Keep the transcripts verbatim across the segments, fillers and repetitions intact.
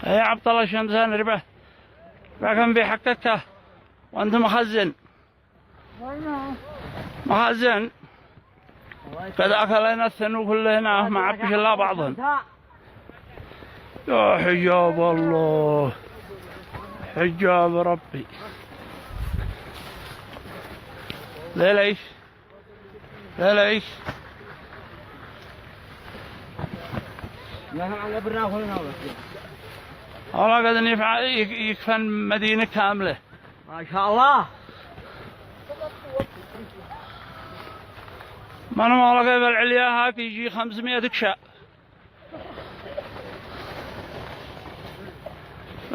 يا عبد الله شمسان، ربع. رقم في حقك. وأنت مخزن. مخزن. قد أكلنا الثنو كلنا، ما عبش إلا بعضهم. يا حجاب الله. حجاب ربي. ليليش. ليليش. والله قد ينفع يك-، يكفن مدينة كاملة. ما شاء الله. من والله قبل العليا هاك يجي خمسمية دكشة.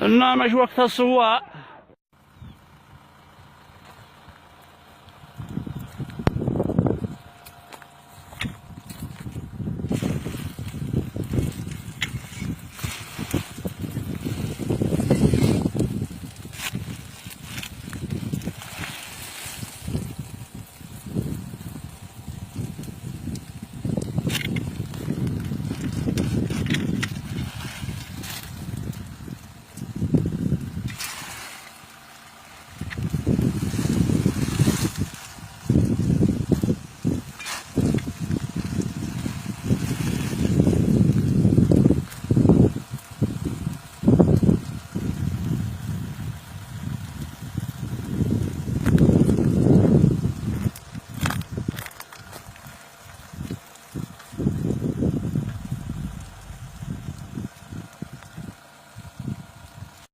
إنما مش وقت الصواء.